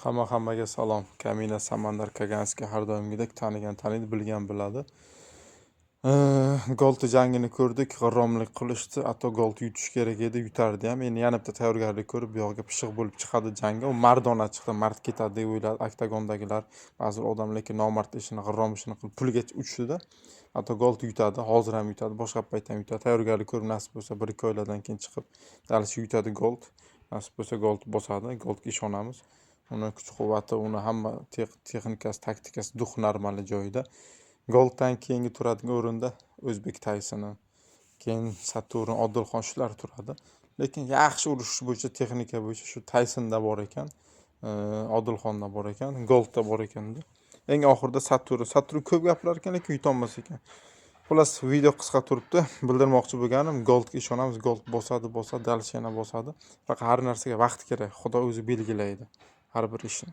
Hamma-hammaga salom. Kamina Samandar Kaganskiy har doimgidek tanigan taniydi, bilgan biladi. Gold jangini ko'rdik, g'irromlik qilishdi. Hatto Gold yutish kerak edi, yutardi ham. Endi yana bitta tayyorgarlik ko'rib, bu yog'iga pishiq bo'lib chiqadi jangga. U mardona chiqdi, mard ketadi deb o'yladi oktagondagilar. Ba'zi bir odam lekin nomard ishini, g'irrom ishini qilib pulga uchdida. Hatto Gold yutadi, hozir ham yutadi, boshqa payt ham yutadi. Tayyorgarlik ko'rib, nasib bo'lsa 1-2 oylardan keyin chiqib, дальше yutadi Gold. Nasib bo'lsa Gold bosadi, Goldga ishonamiz. Uni kuch-quvvati, uni hamma texnikasi, taktikasi, дух нормальный joyida. Golddan keyingi turadigan o'rinda o'zbek Taysoni, keyin Saturn, Odilxon shular turadi. Lekin yaxshi urishish bo'yicha, texnika bo'yicha shu Taysonda bor ekan, Odilxonda bor ekan, Goldda bor ekanda. Eng oxirida Saturn. Saturn ko'p gapirar ekan, lekin yutolmas ekan. Xullas, video qisqa turibdi. Bildirmoqchi bo'lganim, Goldga ishonamiz. Gold bosadi, bosadi, дальше yana bosadi. Faqat har narsaga vaqt kerak. Xudo o'zi belgilaydi har bir ishni.